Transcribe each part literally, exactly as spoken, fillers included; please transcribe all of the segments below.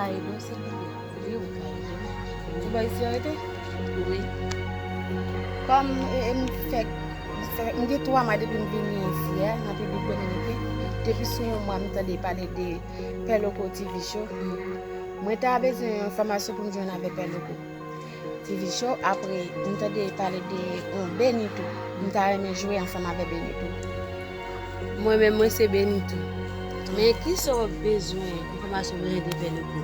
Ka ede w, silvouplè. Wi, ou ka ede m. Ou bay isi a rete? Wi. Kòm, e, e, m fèk, m fè, m gen twa mwa depi m vini isi a, nan Repiblik Dominiken. Depi sou yon mwa, m tande pale de Pè Loko T V Show. Mwen ta bezwen yon enfòmasyon pou m jwenn avè Pè Loko T V Show. Apre, m tande pale de yon Benito. M ta renmen jwe ansanm avè Benito. Mwen menm, mwen se Benito. Men kisa w bezwen enfòmasyon mwen de Pè Loko?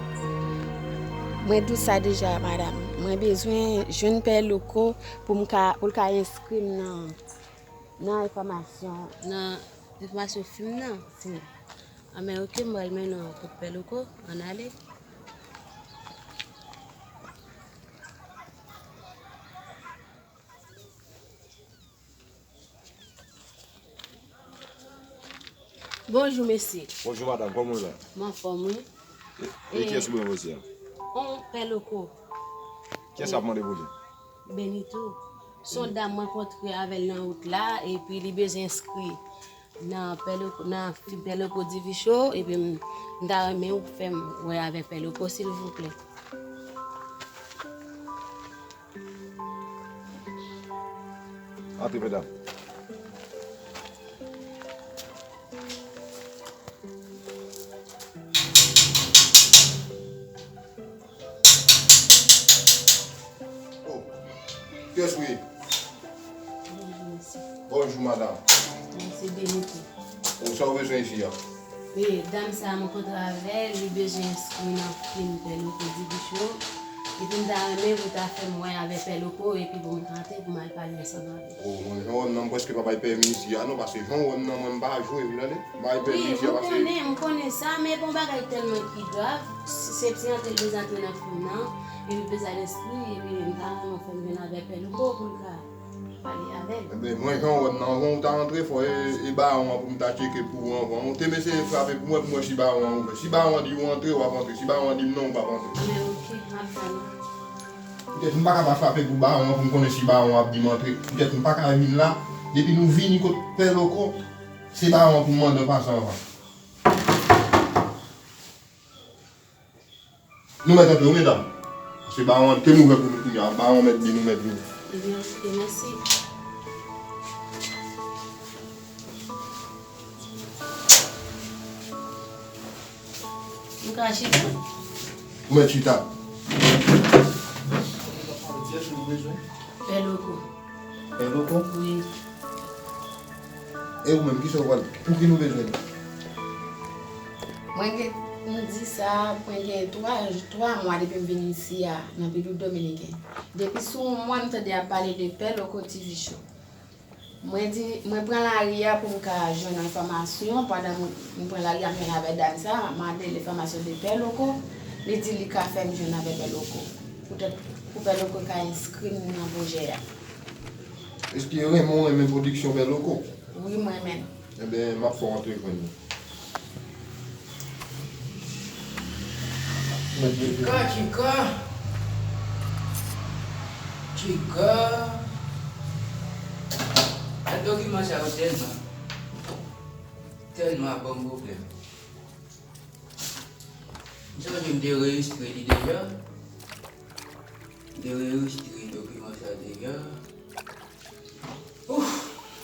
Mwen di w sa deja, madanm. Mwen bezwen jwenn Pè Loko pou m ka, pou l ka enskri m nan, nan enfòmasyon, nan enfòmasyon fim nan. Si. A men oke, m pral mennen w kot Pè Loko, ann ale. Bonjou, mesye. Bonjou, madanm, kòman w ye? M anfòm, wi. E, e kiyès ou bezwen, mesye? On Pè Loko. Kiyès ap mande pou li? Benito. Se yon dam mwen kontre avè l nan wout la, epi li bezwen enskri nan Pè Loko, nan fim Pè Loko T V Show, epi m, m ta renmen ou fè m wè avè Pè Loko, silvouplè. Antre, medam. Oh, kiyès ou ye? Bonjou, mesye. Bonjou, madanm. Mwen se Benito. Oh, sa w bezwen isi a? E, dam sa a m kontre avè l, li bezwen enskri nan fim Pè Loko T V Show. Epi m ta renmen pou ta fè m wè avè Pè Loko, epi pou m rantre, pou m al pale ansanm avè l. Oh, mwen, jan w wè m nan, m prèske pa bay pèmi isi a non, paske jan w wè m nan, mwen, m pa jwe, w tande? M pa bay pèmi isi a, paske... Wi, m konnen, m konnen sa, men bon bagay tèlman ki grav, se, se antre, l bezwen antre nan fim nan, epi l bezwen al enskri, epi m ta renmen w fè m jwenn avè Pè Loko pou l ka pale avè l. Enben, mwen, jan w wè m nan, jan w ta rantre fò, e, e bawon an pou m ta tcheke pou ou anvan. Ou te mesye frape pou mwen, pou mwen si bawon an ouvè. Si bawon an di w antre, w ap antre. Si bawon an di m non, ou p ap antre. Anben, oke, m ap tann ou. Poutèt m pa ka pa frape pou bawon an pou m konnen si bawon an ap di m antre. Poutèt m pa ka vin la, depi nou vini kot Pè Loko, se bawon an pou m mande w pase anvan. Nou mèt antre wi, medam. Paske bawon an te m ouvè pou nou kounye a. Bawon mèt di nou mèt vini. Ebyen, oke, mèsi. M ka chita? Ou mèt chita. Kiyès ou bezwen? Pè Loko. Pè Loko? Wi. E ou menm, kisa w pral, pou ki nou bezwen li? Mwen gen, m di sa, mwen gen twa, twa mwa depi m vin isi a, nan Repiblik Dominiken. Depi sou yon mwa, m tande y ap pale de Pè Loko T V Show. Mwen di, mwen pran lari a pou m ka jwenn enfòmasyon. Pandan m, m pran lari a, m jwenn avèk dam sa, m mande l enfòmasyon de Pè Loko. Li di li ka fè m jwenn avèk Pè Loko. Poutèt pou Pè Loko ka enskri m nan pwojè a. Èske Raymond renmen pwodiksyon Pè Loko? Wi, m renmen l. Enben, m ap fè w antre jwenn li. Tchiga, tchiga. Tchiga. Gad dokiman sa yo tèlman, tèlman ap ban m pwoblèm. M sonje m te rejistre li deja. M te rejistre dokiman sa deja. Ouf!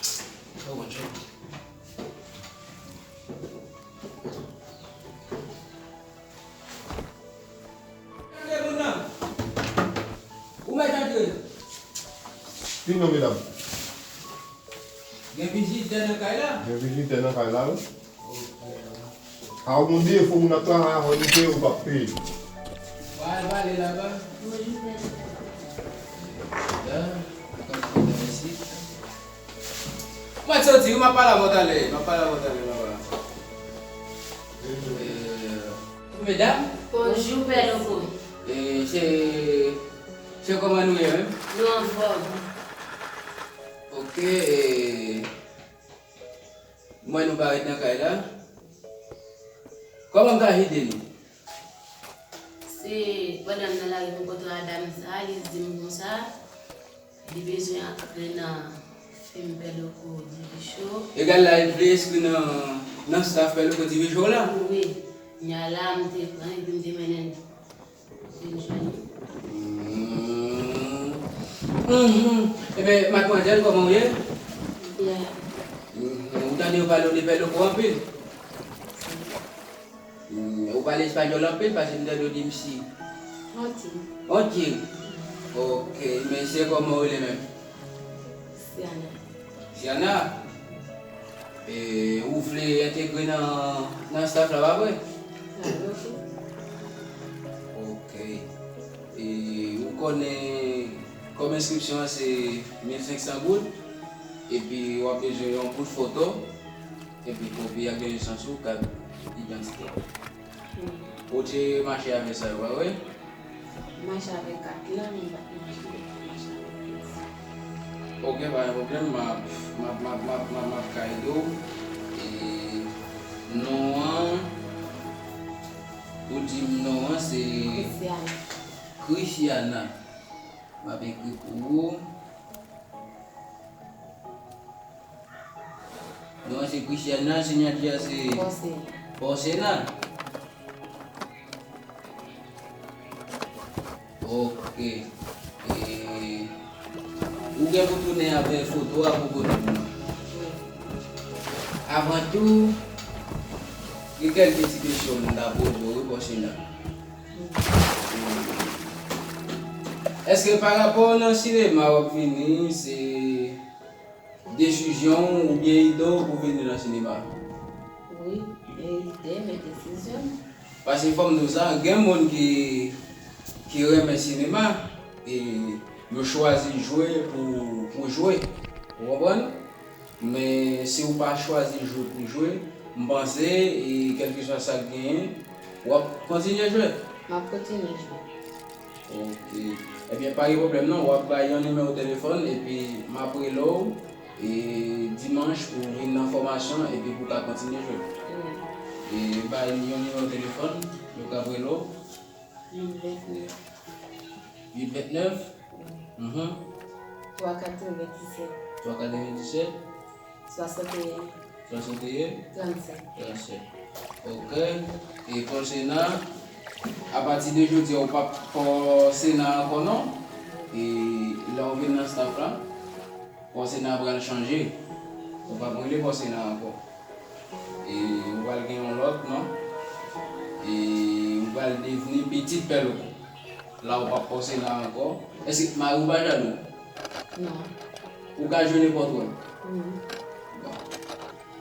Sa konn chante. Antre, moun nan. Ou mèt antre. Vin non, medam. Gen vizitè nan kay la? Gen vizitè nan kay la, wi. A, ou gon defo, moun ap travay avè w, li peye, ou p ap peye. Pale, pale laba. La, kòm se la isit. Mwen soti, wi, m ap pale avè w talè, m ap pale avè w talè laba. Eh, medam. Bonjou, Pè Loko. Eh, se, se kòman nou ye menm? Nou anfòm. Ok, eh, Mwen nou parèt nan kay la. Kòman m ka ede nou? Se pandan m nan lari m kontre a dam sa, li di m konsa, li bezwen antre nan fim Pè Loko T V Show. Egal la, li vle enskri nan, nan staff Pè Loko T V Show la? Wi. Kounye a la, m te pran epi m te mennen l vin jwenn li. Hmm. Mhm. Ebyen, madmwazèl, kòman w ye? Byen. Mhm. Ou tande yo pale w de Pèloko anpil? Hmm, ou pale espanyòl anpil, paske m tande w di m si. Yon ti. Yon ti? Ok, men se kòman w rele menm? Siana. Siana? E, ou vle entegre nan, nan staff la, pa vre? Sa vle, ok. Ok. E, ou konnen kòb enskripsyon an se mil senk san goud, epi w ap bezwen yon bout foto, epi kopi ak de nesans ou, kat idantite w. Hmm. Ou te mache avè sa yo, pa vre? M mache avè kat la, men m pa t mache, mache avè kòb sa. Ok, pa gen pwoblèm, m ap, m ap, m ap, m ap, m ap, m ap ka ede w. E non an, ou di m non an se Christiana. Christiana. M ap ekri pou ou. Non an se Christiana, siyati a se Pòsena. Pòsena. Ok. E, ou gen pou tounen avè foto a pou pote pou mwen. Avan tou, gen kèlke ti kesyon m ta poze w, wi, Pòsena. Èske pa rapò nan sinema w ap vini, se desizyon w oubyen ide w pou vini nan sinema? Wi, e ide m, e desizyon m. Paske fò m di w sa, gen moun ki, ki renmen sinema, e yo chwazi jwe pou, pou jwe. Ou konprann? Men si w pa chwazi jwe pou jwe, m panse, e kèlkeswa sa k genyen, w ap kontinye jwe. M ap kontinye jwe. Ok. Ebyen, pa gen pwoblèm non, w ap bay yon nimewo telefòn, epi m ap rele w, e dimanch pou w vin nan fòmasyon, epi pou w ka kontinye jwe. Wi. E bay yon nimewo telefòn, yo ka rele w. Uit vennèf. Uit vennèf? Wi. Mhm. Twa katrevenndisèt. Twa katrevenndisèt? Swasanteyen. Swasanteyen? Trannsèt. Trannsèt. Ok. E Pòsena, apati de jodi a, ou p ap Pòsena ankò non. E lè w vin nan staff la, Pòsena pral chanje. Ou p ap rele Pòsena ankò. E ou pral gen yon lòt non. E ou pral devni pitit Pèloko. La ou p ap Pòsena ankò. Èske mari w pa jalou? Non. Ou ka jwe nenpòt wòl? Wi. Bon.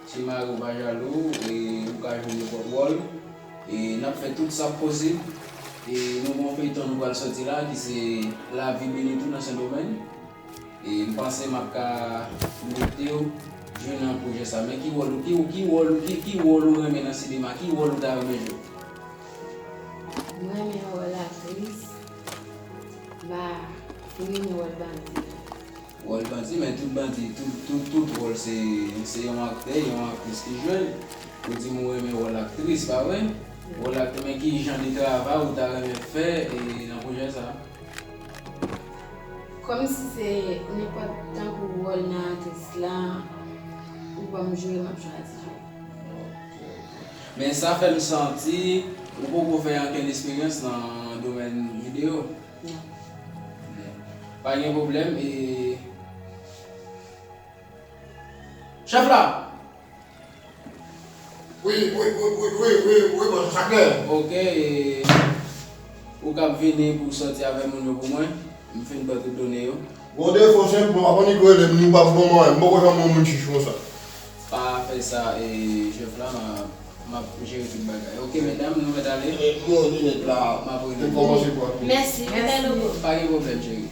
Si mari w pa jalou, e ou ka jwe nenpòt wòl. E n ap fè tout sa k posib. E nou gen yon feyton nou pral sòti la, ki se Lavi Benitou nan Sendomeng. E m panse m ap ka mete w jwe nan pwojè sa. Men ki wòl ou, ki, ki wòl ou, ki, ki wòl ou renmen nan sinema? Ki wòl ou ta renmen jwe? Mwen renmen wòl aktris. Ba, m renmen wòl bandi. Wòl bandi, men tout bandi, tout, tout, tout wòl se, se yon aktè, yon aktris ki jwe l. Ou di m ou renmen wòl aktris, pa vre? Wòl aktè, men ki jan de travay ou ta renmen fè, e, nan pwojè sa? Kòmsi se nenpòt tankou wòl nan aktris la, ou ban m jwe, m ap chwazi jwe. Ok, ok. Men sa fè m santi ou poko fè ankenn esperyans nan domèn videyo. Non. Non. Pa gen pwoblèm, e, chèf la! Wi, wi, wi, bòs, sa klè. Ok, e, ou kab vini pou sòti avè moun yo pou mwen. M fin pran tout done yo. Bon, defo senp, bon, avan nèg yo rele m, nou pa bon mwen, m poko janm wè yon moun chich konsa. Pa fè sa, e, chèf la, m a, m ap jere tout bagay. Ok, medam, nou mèt ale. E, bon, li mèt la. M ap rele. Ou kòmanse pou ap. Mèsi, mèsi. Pa gen pwoblèm, cheri.